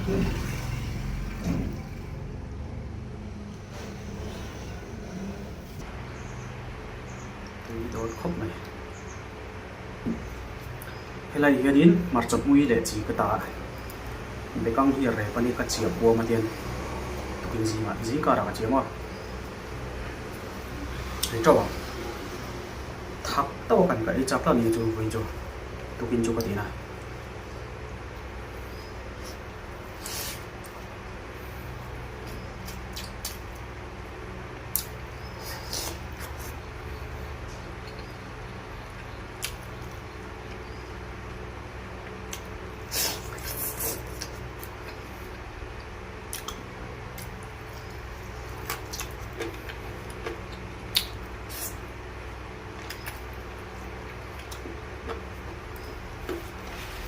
Tui dawn khawp mai. Helai hianin hmarcha hmui leh chi ka ta bekang hi a rep a ni ka chiah puam a tian tukin zingah zing karah ka chiam a hei teuh ang thak teuh a kan ka ei chak tlat a ni chu vawiin chu tukin chu ka ti na.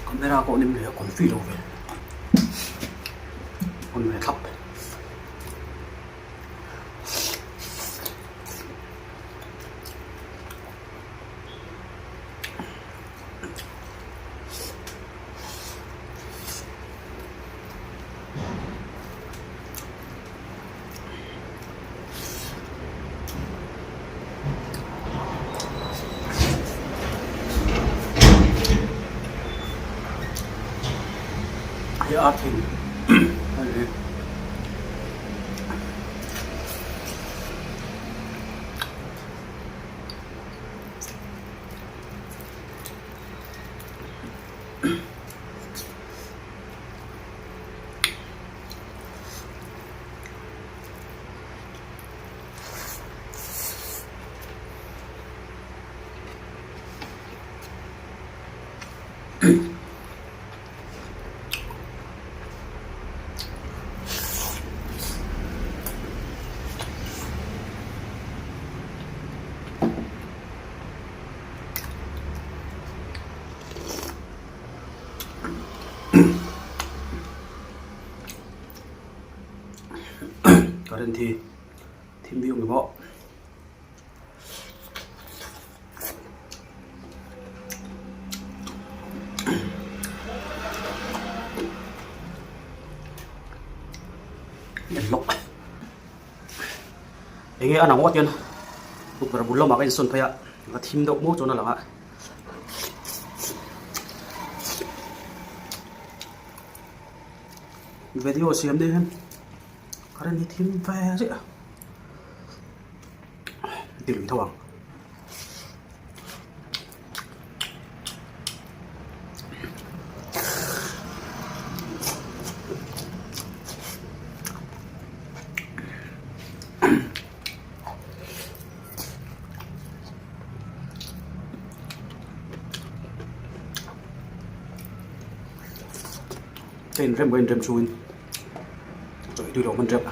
Camera pawh nem leh a confi lo ve on ve thlap. Hei a thing hei Current hi thim viau ni maw. En lawk enge a nang ngawt hian tukverh bul lamah ka insawn phei a ka thim deuh maw chuan a lang a. Video siam daih hian current hi thim ve chiah a. Ti lui tho ang. Ka inrem ka inrem chungin chaw ei tui lo hman tep a.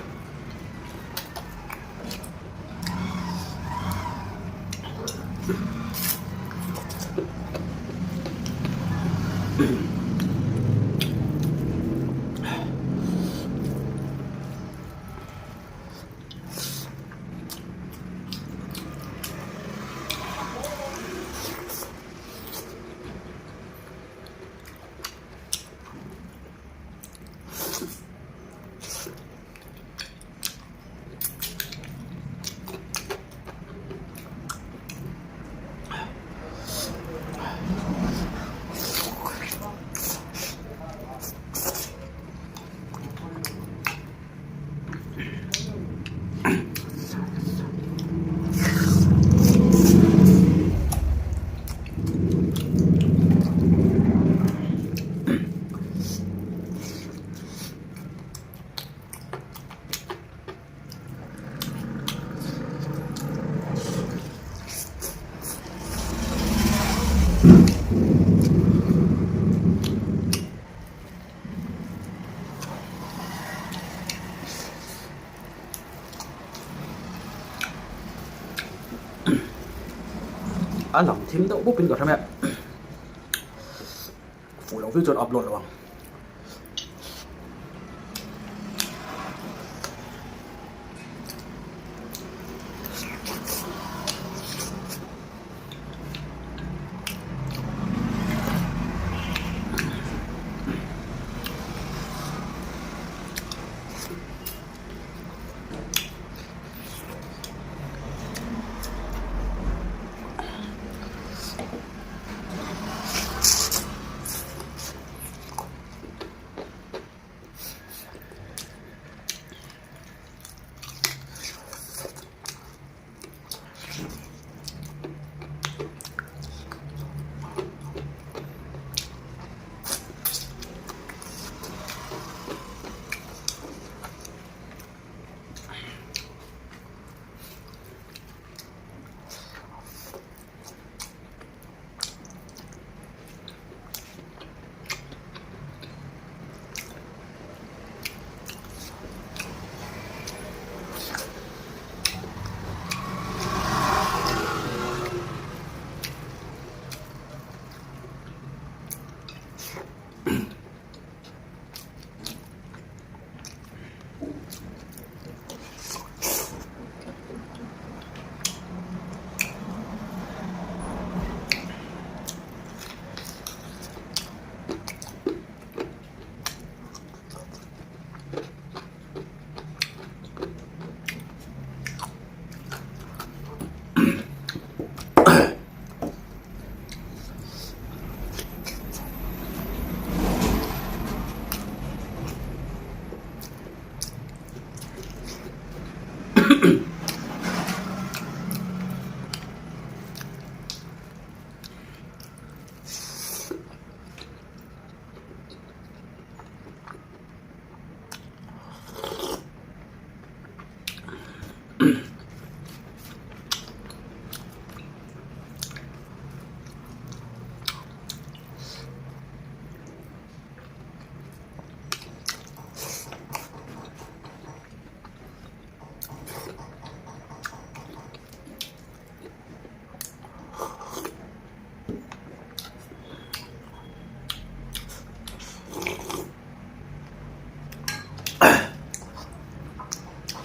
A lang thim deuh bawkin ka hre mai a fuh loh viau chuan upload lo ang.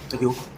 Thank you.